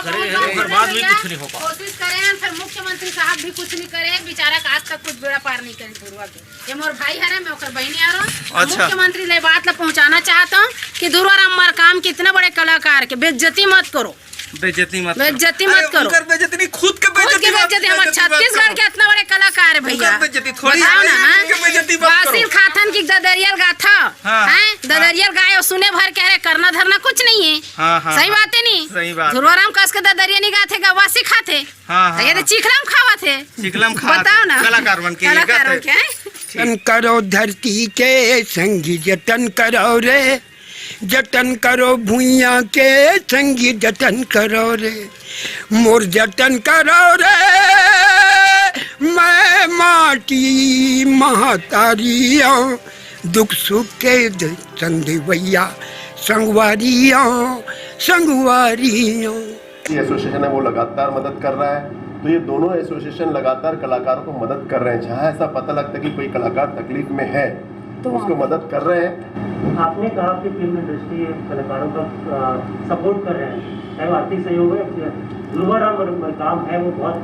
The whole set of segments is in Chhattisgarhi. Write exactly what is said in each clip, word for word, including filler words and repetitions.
करे हैं, ओकर बाद भी कुछ नहीं हो पावत। कोशिश करे हैं, फिर मुख्यमंत्री साहब भी कुछ नहीं करे, बेचारा का आज तक कुछ बेड़ा पार नहीं करे धुरवा के। ये मोर भाई हरे, मैं ओकर बहिनी हरों। अच्छा। मुख्यमंत्री ले बात ला पहुंचाना चाहता हूँ कि धुरवा राम मरकाम के इतना बड़े कलाकार के बेइज्जती मत करो। बेइज्जती मत करो। बेइज्जती मत अरे, करो। उनकर बेइज्जती नहीं, खुद के खुद के बेइज्जती मत, बेइज्जती, हमारे बेइज्जती मत छत्तीसगढ़ करो। के इतना बड़े कलाकार है भैया। उनकर बेइज्जती थोड़ी बताओ ना, है, हाँ? उनके बेइज्जती मत करो। वासिल खाथन की ददरियल गाथा, हाँ, हैं? हाँ। ददरियल गाए और सुने भर के, अरे करना धरना कुछ नहीं है। हाँ, हाँ, सही हाँ। बात है नहीं? सही बात है। धुरवाराम कस के ददरिया नहीं गाथे, गवासी खाथे। हाँ, हाँ, तो ये तो हाँ। चिखलम खावा थे। चिखलम खावा बताओ थे। ना। कलाकार बन के ये कलाकार गाथे। बन के, हैं? जतन करो धरती के संगी, जतन करो रे, जतन करो भुइयां के संगी, जतन करो रे, मोर जतन करो रे, मैं माटी महतारिया, दुख सुख के द-, संग देवैया, संगवारिया, संगवारिया। ये एसोसिएशन है, वो लगातार मदद कर रहा है। तो ये दोनों एसोसिएशन लगातार कलाकारों को मदद कर रहे हैं। जहाँ ऐसा पता लगता है कि कोई कलाकार तकलीफ में है, तो तो उसको वहाँ मदद कर रहे हैं। आपने कहा कि फिल्म इंडस्ट्री कलाकारों का, अ, सपोर्ट कर रहे हैं, चाहे वो आर्थिक सहयोग हो या फिर धुरवाराम मरकाम है, वो बहुत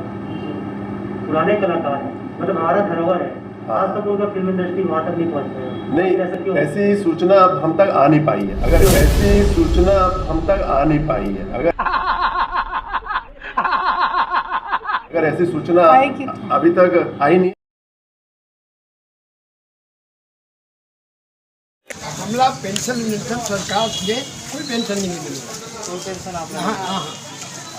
पुराने कलाकार हैं, मतलब हमारा धरोहर है। हाँ। आज तक उनका फिल्म इंडस्ट्री वहाँ तक नहीं पहुँच पाया। नहीं, ऐसा क्यों? ऐसी सूचना अब हम तक आ नहीं पाई है। अगर ऐसी सूचना अब हम तक आ नहीं पाई है, अगर, अगर ऐसी सूचना आएगी। अभी तक आई नहीं। हमला पेंशन मिलता सरकार से, कोई पेंशन नहीं मिलेगा। कोई पेंशन आप हाँ, हाँ, हाँ।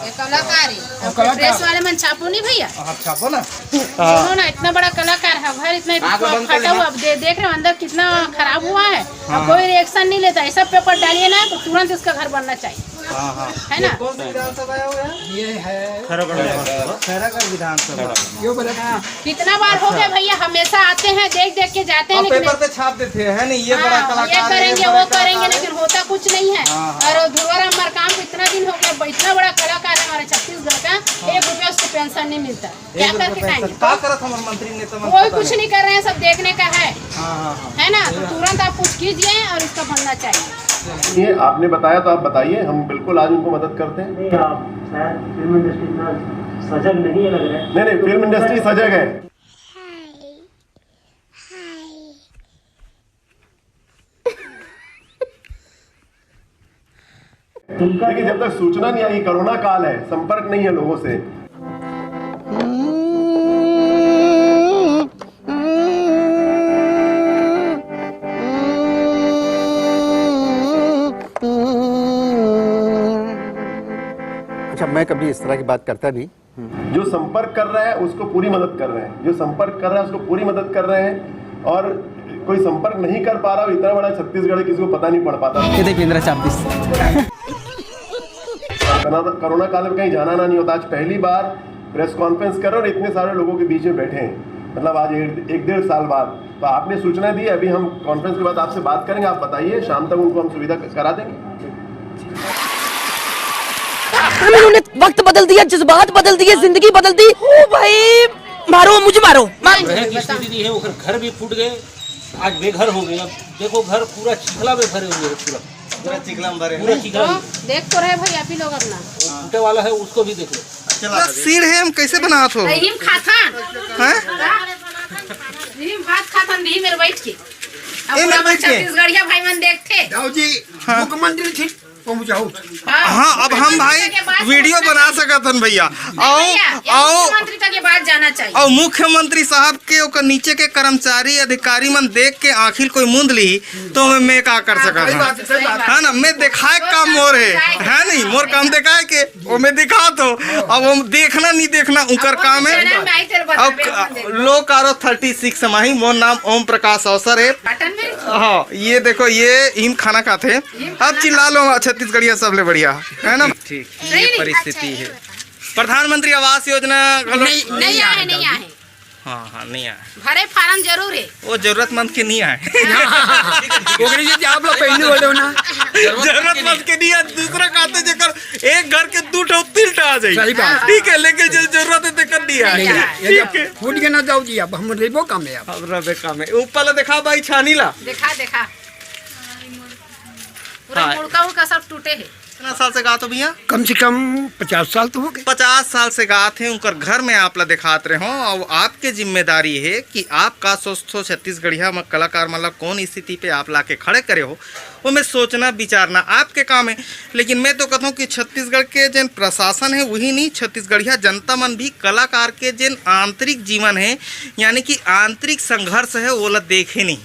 ये कलाकारी। और और कलाकार। प्रेस वाले मन छापो नहीं भैया। हाँ, छापो ना। सुनो ना, इतना बड़ा कलाकार है, घर इतना आग बंद कर फटा लेना। हुआ, अब दे, देख रहे हो अंदर कितना खराब हुआ है। हाँ। अब कोई रिएक्शन नहीं लेता, ऐसा पेपर डालिए ना तो तुरंत इसका घर बनना चाहिए। हाँ, हाँ। है ना? ये कौन सा विधानसभा है वो यार? ये है खैरागढ़ विधानसभा। खैरागढ़ विधानसभा। यो बोला हाँ, कितना बार हो गया भैया, हमेशा आते हैं, देख देख के जाते हैं, और लेकिन पेपर पे छाप देते हैं, है नहीं? ये बड़ा हाँ, ये कलाकार है, ये करेंगे, बड़ा वो करेंगे, कलाकार है। लेकिन होता कुछ नहीं है। हाँ, हाँ। और धुरवाराम मरकाम को इतना दिन हो गया, इतना बड़ा कलाकार है हमारे छत्तीसगढ़ का, हाँ। एक रुपया उसको पेंशन नहीं मिलता। क्या एक रुपया करके पेंशन। खाएंगे? का करत हमारे मंत्री नेता मन कोई पता कुछ नहीं। नहीं कर रहे हैं, सब देखने का है। हाँ, हाँ, हाँ। है ना? तो ये तुरंत आप कुछ कीजिए और इसका बनना चाहिए। ये आपने बताया तो आप बताइए, हम बिल्कुल आज उनको मदद करते हैं। नहीं, आप शायद फिल्म इंडस्ट्री इतना सजग नहीं है लग रहा है। नहीं, नहीं, फिल्म इंडस्ट्री सजग है। देखिए, जब तक सूचना नहीं आई, कोरोना काल है, संपर्क नहीं है लोगों से। अच्छा, मैं कभी इस तरह की बात करता नहीं। जो संपर्क कर रहा है उसको पूरी मदद कर रहे हैं, जो संपर्क कर रहा है उसको पूरी मदद कर रहे हैं, और कोई संपर्क नहीं कर पा रहा हो, इतना बड़ा छत्तीसगढ़ है, किसी को पता नहीं पड़ पाता। ये देखिए इंदिरा चाप दिस। कोरोना, कोरोना काल में कहीं जाना ना नहीं होता। आज पहली बार प्रेस कॉन्फ्रेंस कर रहे हैं और इतने सारे लोगों के बीच में बैठे हैं, मतलब आज एक, एक डेढ़ साल बाद। तो आपने सूचना दी, अभी हम कॉन्फ्रेंस के बाद आपसे बात करेंगे, आप बताइए, शाम तक उनको हम सुविधा क-, करा देंगे। उन्होंने वक्त बदल दिया, जज्बात बदल दिए, जिंदगी बदल दी। ओ भाई, मारो, मुझे मारो, मारो। रहे की स्थिति नहीं है, ओकर घर भी फूट गए, आज बेघर हो गए। अब देखो, घर पूरा चिखला में भरे हुए है, पूरा। पूरा चिखला में भरे पूरा हैं। चिखला में। देख तो रहे भाई आप ही लोग अपना। वो फूटे वाला है, उसको भी देख लो। पूरा सीढ़ है, हम कैसे बनात हो? रहीम खाथन। हैं? रहीम भात खाथन, रहीम मेरे बैठ के। अब ए, पूरा मेरे बैठ के। छत्तीसगढ़िया भाई मन देखते। जाओ जी, हाँ। मुख्यमंत्री ठीक पहुंचाओ। हाँ, अब हम भाई वीडियो बना सकत हन भैया। नहीं आओ, भैया, ये आओ। मुख्यमंत्री तक ये बात जाना चाहिए। और मुख्यमंत्री साहब के ओकर नीचे के कर्मचारी अधिकारी मन देख के आखिर कोई मूंद ली तो मैं, मैं का कर हाँ, सकत सही हन? बात है, सही बात है। है ना, मैं दिखाए काम मोर है, है नहीं, मोर काम दिखाए के, वो मैं दिखा तो, अब हम देखना नहीं देखना उनकर अब काम है। चैनल में आई तेरे बताबे, अब अपन देखो। लोग कारो थर्टी सिक्स माही, मोर नाम ओम प्रकाश अवसर है। बटन में हाँ, ये देखो, ये हिम खाना खाते हैं। हिम अब खाना चिल्ला लो, छत्तीसगढ़िया सबले बढ़िया, है ना? ठीक, नहीं, ये नहीं, परिस्थिति अच्छा, है। ये प्रधानमंत्री आवास योजना घलो नहीं, नहीं आए, नहीं आए। हाँ, हाँ, नहीं आए। भरे फार्म जरूर है। वो जरूरतमंद के नहीं आए। ओकरे जे आप लोग पहले बोले हो ना। जरूरतमंद के नहीं आए, दूसरा खाते जेकर एक घर के दू ठो, तीन ठो आ जाए। सही बात। ठीक है, लेकिन जो जरूरत है, तेकर नहीं आए। नहीं आए। ठीक है। फूट के ना जाओ जी, अब हम रेबो काम है अब। अब रेबे काम है। ऊपर ला देखा भाई, छानी ला। देखा, देखा। पूरा हाँ। मुड़का उड़का सब टूटे है। कितना साल से गात हो भैया? कम से कम पचास साल तो हो गए। पचास साल से गात हे, उनकर घर में आप ला दिखात रहे हो, और आपके जिम्मेदारी है कि आप का सोचथो, छत्तीसगढ़िया म कलाकार मन ला कौन स्थिति पे आप ला के खड़े करे हो, वो में सोचना विचारना आपके काम है। लेकिन मैं तो कहता हूँ कि छत्तीसगढ़ के जन प्रशासन है वही नहीं, छत्तीसगढ़िया जनता मन भी कलाकार के जन आंतरिक जीवन है, यानी कि आंतरिक संघर्ष है, वो ला देखे नहीं।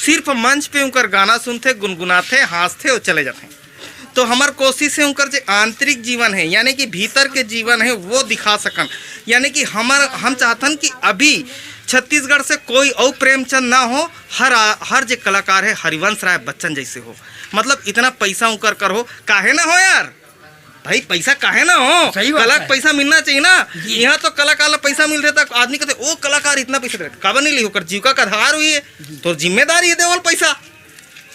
सिर्फ मंच पे उनकर गाना सुनथे, गुनगुनाथे, हाँसथे और चले जाथे। तो हमर कोशिश है उनकर जे आंतरिक जीवन है, यानी कि भीतर के जीवन है, वो दिखा सकन। यानी कि हमर हम चाहतन कि अभी छत्तीसगढ़ से कोई और प्रेमचंद ना हो, हर आ, हर जे कलाकार है हरिवंश राय बच्चन जैसे हो। मतलब इतना पैसा उनकर कर हो, काहे ना हो यार भाई, पैसा काहे ना हो? सही बात कला है। पैसा मिलना चाहिए ना। जी। यहाँ तो कलाकार ला पैसा मिलथे त आदमी कहते, "ओ कलाकार इतना पैसा दे, काबर नहीं ली? ओकर जीविका का आधार हुई है, तो जिम्मेदारी है देवल पैसा।"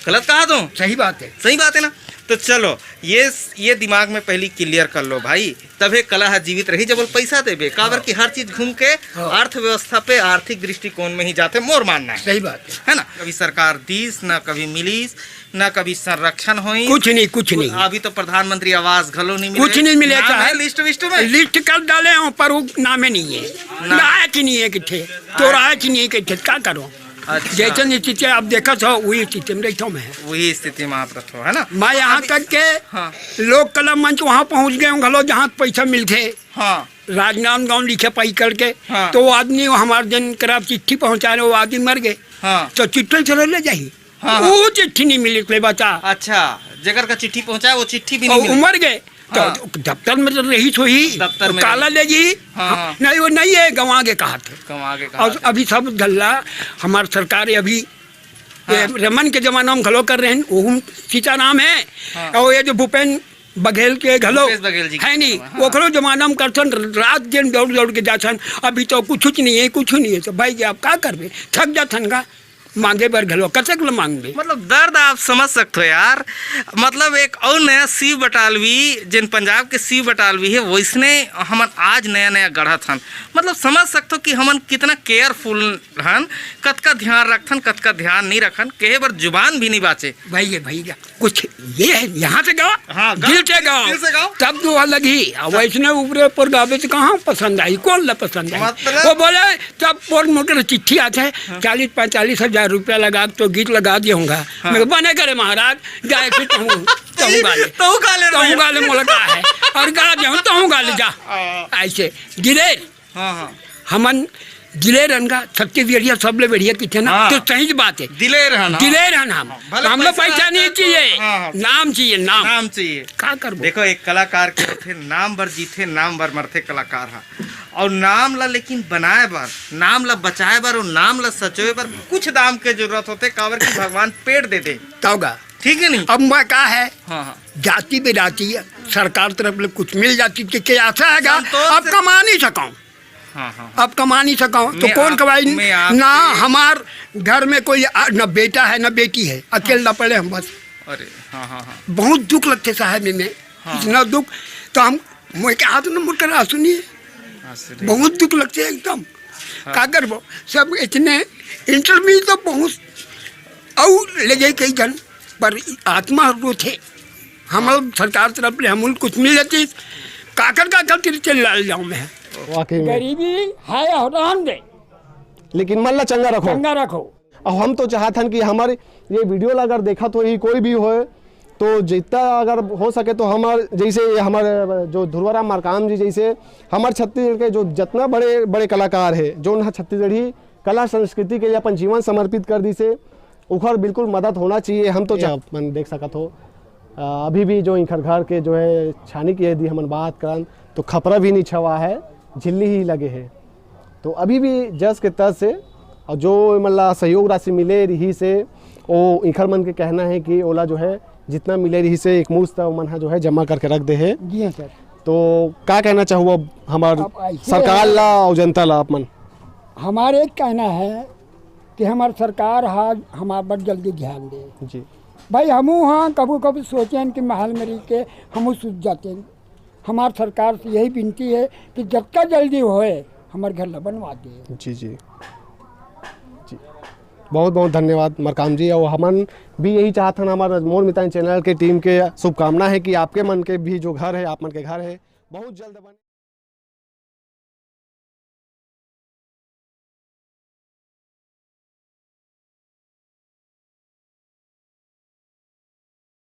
गलत कहा तो? सही बात है। सही बात है ना? तो चलो, ये ये दिमाग में पहली क्लियर कर लो भाई, तभे कला ह जीवित रही, जब वो पैसा देबे। काबर हाँ। कि हर चीज घूम के हाँ। अर्थव्यवस्था पे, आर्थिक दृष्टिकोण में ही जाते, मोर मानना है। सही बात है। है ना? कभी सरकार दीस, ना कभी मिलीस, ना कभी संरक्षण होई। कुछ नहीं, कुछ नहीं। अभी तो प्रधानमंत्री आवास घलो नहीं मिले। कुछ नहीं मिले, नाम चाहे है लिस्ट विस्ट में? लिस्ट कर डाले हों, पर वो नामे नहीं है। ना। लायक ही नहीं है किथे। तो हाँ। लायक ही नहीं है किथे, का करो? अच्छा। जैसन स्थिति आप देखत हो, वही स्थिति में रहिथो मैं। वही स्थिति में आप रहिथो, है ना? मैं यहाँ अभी तक के हाँ। लोक कला मंच वहाँ पहुँच गए हों घलो, जहाँ पैसा मिलथे। हाँ। राजनांदगांव लिखे पाई करके, हाँ। तो वो आदमी, वो हमार जन करा चिट्ठी पहुँचा रहे, वो आदमी मर गए। हाँ। तो चिट्ठी चले ले जाही। हाँ, हाँ। वो चिट्ठी नहीं मिली, ले बता। अच्छा, जेकर का चिट्ठी पहुँचाए, वो चिट्ठी भी और नहीं मिली। वो मर गए, तो हाँ। दफ्तर में तो रही सो ही, दफ्तर में काला रही। ले जी। हाँ, हाँ, हाँ। नहीं, वो नहीं है, गंवा के कहा थे। गंवा के कहा और थे। अभी सब गल्ला, हमार सरकार अभी, हाँ। ये रमन के जमाना में घलो कर रहे हैं, वो हम सीताराम है। हाँ। और ये जो भूपेन बघेल के घलो भूपेश बघेल जी के है नहीं, जमाना, हाँ। ओकरो जमाना में करथन, रात दिन दौड़ दौड़ के जाथन। अभी तो कुछ नहीं है, कुछ नहीं है, तो भाई जी आप का करबे, थक जाथन गा। मांगे बर घलो कतेक ल मांगबे? मतलब दर्द आप समझ सकते हो यार। मतलब एक और नया शिव बटालवी, जिन पंजाब के शिव बटालवी है, वैसने हमन आज नया नया गढ़त हन। मतलब समझ सकते हो कि हमन कितना केयरफुल हन, कतका ध्यान रखथन, कतका ध्यान नहीं रखन, कहे बर जुबान भी नहीं बाचे। भाई ये भाई क्या कुछ ये है, यहाँ से गावा, हाँ, गावा, दिल से गावा, दिल से गावा। तब तो अलग ही। अब वैसने ऊपरे ऊपर गावे तो कहाँ पसंद आई, कौन ला पसंद आई? मतलब वो बोले, तब पोर मोटर चिट्ठी आथे, हाँ। चालीस पैंतालीस हजार रुपया लगा तो गीत लगा दिया हूँगा। हाँ। मैं कहा, "बने करे महाराज, जाए फिर तहूँ, तहूँ गा ले।" तहूँ गा ले, तहूँ गा ले, मोला का है? और गा दे हूँ, तहूँ गा ले, जा। हाँ। ऐसे दिलेर। हाँ, हाँ। हमन दिलेर हन गा, छत्तीसगढ़िया सबले बढ़िया किथे ना, हाँ। तो सही बात है। दिलेर हन, हाँ। दिलेर हन हम। हाँ, भले हमला पैसा पैसा नहीं चाहिए, हाँ, हाँ। नाम चाहिए, नाम। नाम चाहिए। का करबो? देखो, एक कलाकार के होथे, नाम बर जीथे, नाम बर मरथे कलाकार हा। और नाम ला लेकिन बनाए बर, नाम ला बचाए बर और नाम ला सचोए बर कुछ दाम के जरूरत होथे, काबर कि भगवान पेट दे दे। तब गा। ठीक है नहीं? अब मैं का है, हाँ, हाँ। जाति बिराती है, सरकार तरफ ले कुछ मिल जाती कि, कि ऐसा है गा, संतोष अब से कमा नहीं सकाऊं। हाँ, हाँ, हाँ। अब कमा नहीं सकाऊं, तो मैं कौन आप, कमाई? मैं आपके ना हमार घर में कोई आ, ना बेटा है, ना बेटी है, अकेला पड़े हम बस। अरे, हाँ, हाँ, हाँ। बहुत दुख लगते साहब में, हाँ। इतना दुख, तो हम, मैं क्या हाथ में मुड़कर आंसू नहीं है। आंसू नहीं। बहुत दुख लगते हैं एकदम। हाँ। का करबो? सब इतने इंटरव्यू तो बहुत और ले जाए कई जन, पर आत्मा रोथे। हम लोग सरकार तरफ ले हम लोग कुछ मिल जाती, काकर काकर तेरे चल लाल जाऊं मैं। वाकई में। गरीबी है और रहन दे, लेकिन मन ला चंगा रखो। चंगा रखो। अब हम तो चाहत हन कि हमारे ये वीडियो ला अगर देखत होही कोई भी होए, तो जितना अगर हो सके तो हमार, जैसे ये हमारे जो ध्रुवराम मरकाम जी जैसे हमार छत्तीसगढ़ के जो जितना बड़े बड़े कलाकार है, जो उन्हें छत्तीसगढ़ी कला संस्कृति के लिए अपन जीवन समर्पित कर दिसे, उखर बिल्कुल मदद होना चाहिए। हम तो या। चाह-, अपन देख सकत हो, अ, अभी भी जो इंखर घर के जो है छानी की यदि हमन बात करन तो खपरा भी नहीं छवा है, झिल्ली ही लगे है। तो अभी भी जस के तस से, और जो मतलब सहयोग राशि मिले रही से, वो इंखर मन के कहना है कि ओला जो है जितना मिले रही से एक मुश्त मन हा जो है जमा करके रख दे है। जी हाँ सर। तो का कहना चाहू अब हमार अब ऐसे सरकार है, ला और जनता ला आप मन? हमारे एक कहना है कि हमार सरकार हा हमार पर जल्दी ध्यान दे। जी। भाई हमू हाँ कभू कभू सोचेन कि महल में रह के हमू सूझ जाते हैं। हमार सरकार से यही विनती है कि जतका जल्दी होए हमार घर ला बनवा दे। जी, जी। जी। बहुत बहुत धन्यवाद मरकाम जी। और हमन भी यही चाहत हन, हमारे मोर मितान चैनल के टीम के शुभकामना है कि आपके मन के भी जो घर है, आप मन के घर है, बहुत जल्द बने।